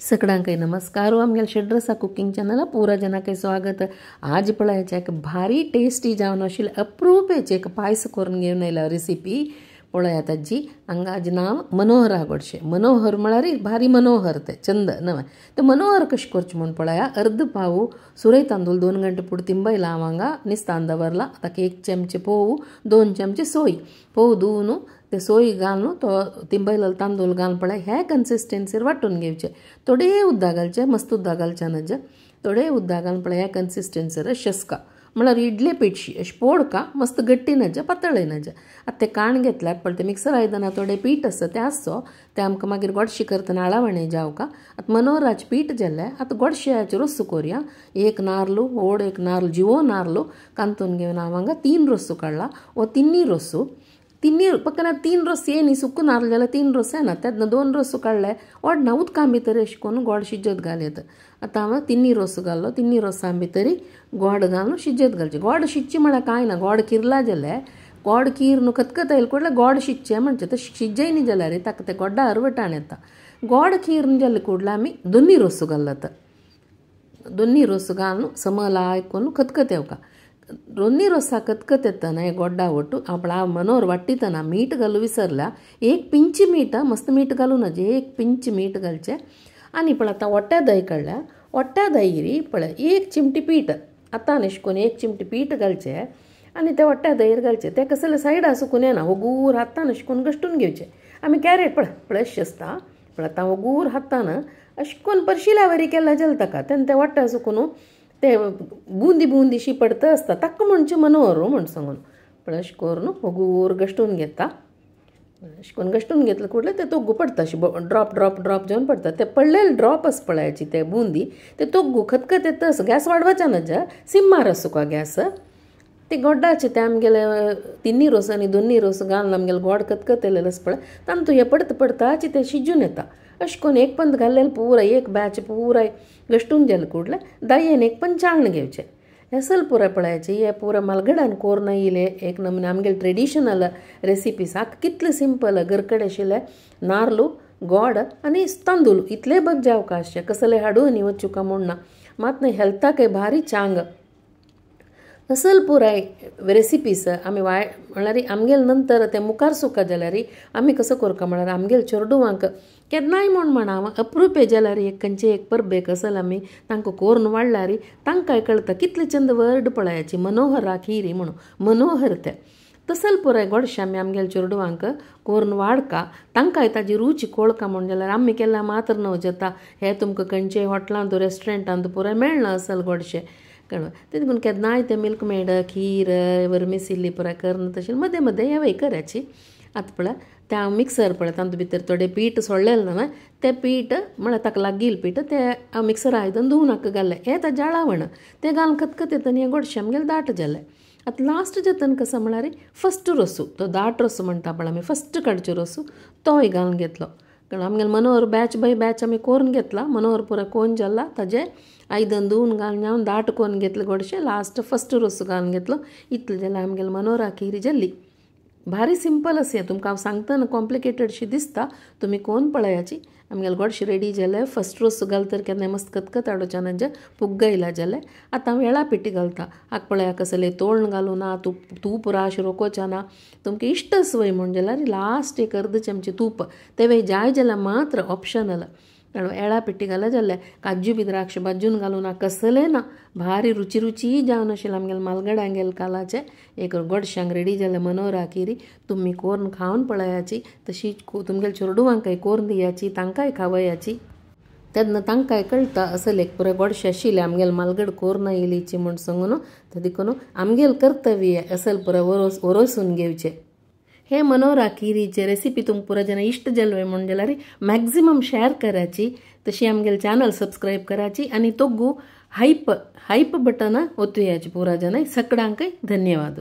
सगळ्यांक नमस्कार। आमगेले षड्रसा कुकिंग चॅनल पूरा जनाक स्वागत। आज पळयाचे एक भारी टेस्टी जावन आशिल्ले अप्रूपेचे एक पायस करून घेवन आयला रेसिपी पळयात आजी। हांगा आज नांव मनोहरा गोडशे। मनोहर म्हळ्यार भारी मनोहर ते चंद नवें ते मनोहर कशें करचें म्हूण पळया। अर्द पाव सुरय तांदूळ 2 घंटे पुरती तिंबयला हांव हांगा निस्तान दवरला। ताका 1 चमचे पोव 2 चमचे सोय पोव धुवन ते सोय घालून तो तिंबयलेलो तांदूळ घालून पळय ह्या कन्सिस्टन्सीर वांटून घेवचे। थोडे उदक घालचे, मस्त उदक घालचें नज, थोडे उदक घालून पळय ह्या कन्सिस्टन्सीर शस्का म्हळ्यार इडले पिठशी अशें पोडका, मस्त गट्टी नज पातळय नज। आतां ते काण घेतल्यार पळय ते मिक्सर आयदनां थोडे पीठ आसता तें आसचो तें आमकां मागीर गोडशी करतना आळावणें जावका। आतां मनोहराचें पीठ जालें, आतां गोडशेचे रोसू करुया। 1 नारलू व्हड 1 नारल जिवो नारलू कांतून घेवन हांव हांगा 3 रोसू काडला। हो 3 रोसू तिन्ही पक्कना 3 रोस ये न्ही सुक्को नारल जाल्यार 3 रोस येना, तेन्ना 2 रोस काडले ओडना उदकां भितर अशें करून गोड शिजत घाल येता। आतां हांव 3 रोस घालो, 3 रोसां भितर गोड घालून शिजत घालचें। गोड शिजचें म्हळ्यार कांय ना, गोड किरला जाल्यार गोड कीर न्हू खतखत आयले कुडले गोड शिजचें म्हणचें, तशें शिजय न्ही जाल्यार ताका तें गोड्डा अरवटाण येता। गोड कीर जालें कुडले आमी 2 रोस घालता, 2 रोस घालून समला आयकून खतखत येवका। 2 रोसा खतखत येतना हे गोड्डा वट्टू आपणा मनोहर वाट्टितना मीठ घालूं विसरला। 1 पिंच मीठ, मस्त मीठ घालूं नजे, 1 पिंच मीठ घालचें। आनी पळय आतां वट्ट्या दही काडल्या, वट्ट्या दहीर पळय 1 चिमटी पीठ आतां अशें करून 1 चिमटी पीठ घालचें आनी ते वट्ट्या दहीर घालचें। तें कसलें सायडा सुकून येना, होगूर हातान अशें करून घश्टून घेवचें। आमी कॅरेट पळय पळय अशें आसता, पळय आतां होगूर हातान अशें करून परशिल्या वरी केल्यार जालें ताका। तेन्ना तें वट्ट्या सुकून ते बुंदी बुंदीशी पडता आसता ताका म्हणचें मनोहर म्हण सांगून पळय अशें करून होगूर घश्टून घेता। अशें करून घश्टून घेतलें कुडलें ते तोग्गू पडटा, अशें ड्रॉप ड्रॉप ड्रॉप जावन पडटा। ते पडलेले ड्रॉप आसा पळयाची ते बुंदी ते तोग्गू खतखत येता असो गॅस वाडोवचा नज, सिम्मार आसूं का गॅस। ते गोड्डाचे ते आमगेले 3 रोस आनी 2 रोस घालून आमगेले गोड खतखत येयलेलें आसा पळय तांतू हें पडता पडताचे ते शिजून येता। अशें करून 1 पंद घाल्लेलें पुराय 1 बॅच पुराय घश्टून जालें कुडलें दयेन 1 पंद चाळण घेवचें। असल पुराय पळयाचें हे पुराय मालगडान कोरून येयलें एक नमुने आमगेले ट्रेडिशनल रेसिपी साक कितले सिंपल घरकडे आशिल्लें नारलू गोड आनी तांदूळ इतले बग जावका आसचें, कसलें हाडून न्ही वचुका म्हूण ना, मात न्ही हेल्थाकय भारी चांग। असल पुराय रेसिपीस आमी वाय म्हळ्यार आमगेले नंतर ते मुखार सुका जाल्यार आमी कसो करता म्हळ्यार आमगेले चेडवांक केन्नाय म्हूण म्हणा अप्रुपे जाल्यार एक खंयचे एक परबेक असल आमी तांकां कोरून वाडल्यार तांकांय कळटा कितले चंद वर्ड पळयाची मनोहरा खीरी म्हणून मनोहर ते तसल पुराय गोडशें आमी आमगेले चेडवांक कोरून वाडका तांकांय ताजी रुची कोळका म्हूण जाल्यार आमी केन्ना मात्र न्हू जाता। हे तुमकां खंयचे हॉटेलांत रेस्टॉरंटांत पुराय मेळना असल गोडशें कळ्ळें। ते देखून केन्नाय ते मिल्क मेड खीर वर्मिसिल्ली पुराय करना तशें मदें मदें हेवय करायची। आतां पळय तें हांव मिक्सर पळय तातूंत भितर थोडें पीठ सोडलेलें न्हय तें पीठ म्हळ्यार ताका लागील पीठ तें हांव मिक्सर आयदन धुवन नाका घाल्लें हें ताजें आळावण तें घालून खतखत येतना हें गोडशें आमगेलें दाट जालें। आतां लास्ट जातना कसो म्हळ्यार फस्ट रोसू तो दाट रोसू म्हणटा पळय आमी फस्ट काडचो रोसू तोय घालून घेतलो। कारण आमगेले मनोहर बॅच बाय बॅच आमी कोरून घेतला, मनोहर पुराय कोन जाला ताजें आयदन धुवन घालून हांव दाट कोरून घेतलें गोडशें लास्ट फस्ट रोसू घालून घेतलो। इतलें जाल्यार आमगेले मनोहरा खीर जाली। भारी सिंपल आसा, तुमकां हांव सांगतना कॉम्प्लिकेटेडशी दिसता, तुमी कोन पळयाची। आमगेले गोडशें रेडी जालें। फस्ट रोस घालतर केन्नाय मस्त खतखत हाडोवचें नज पुग्गयला जालें। आतां हांव येळा पिठी घालता। हाका पळया कसलें तोळण घालूं ना, तूप राश रोकोवचें ना, तुमकां इश्ट आसवय म्हूण जाल्यार लास्ट 1 अर्द चमचे तूप तें जाय जाल्यार मात्र ऑप्शनल। येळा पिठी घाल्यार जालें। काजू बी द्राक्ष भाजून घालूं ना, कसलें ना, भारी रुची रुची जावन आशिल्लें आमगेले मालगड्यांगेले कालाचें एक गोडशांक रेडी जालें मनोहरा खीरी। तुमी कोरून खावन पळयाची, तशी तुमगेले चेडवांकय कोरून दियाची, तांकांय खावयाची, तेन्ना तांकांय कळटा असल एक पुराय गोडशें आशिल्लें आमगेले मालगड कोरून येयलीची म्हूण सांगून। ते देखून आमगेले कर्तव्य असल पुराय वरोसून घेवचें। हे मनोहरा खीरीचे रेसिपी तुमकां पुराय जाणां इश्ट जाल्ले म्हूण जाल्यार मॅक्झिमम शेअर करायची, तशी आमगेले चॅनल सबस्क्रायब करायची आनी तोग्गू हायप हायप बटन ओतुयाची पुरा जाणां। सगळ्यांकय धन्यवाद।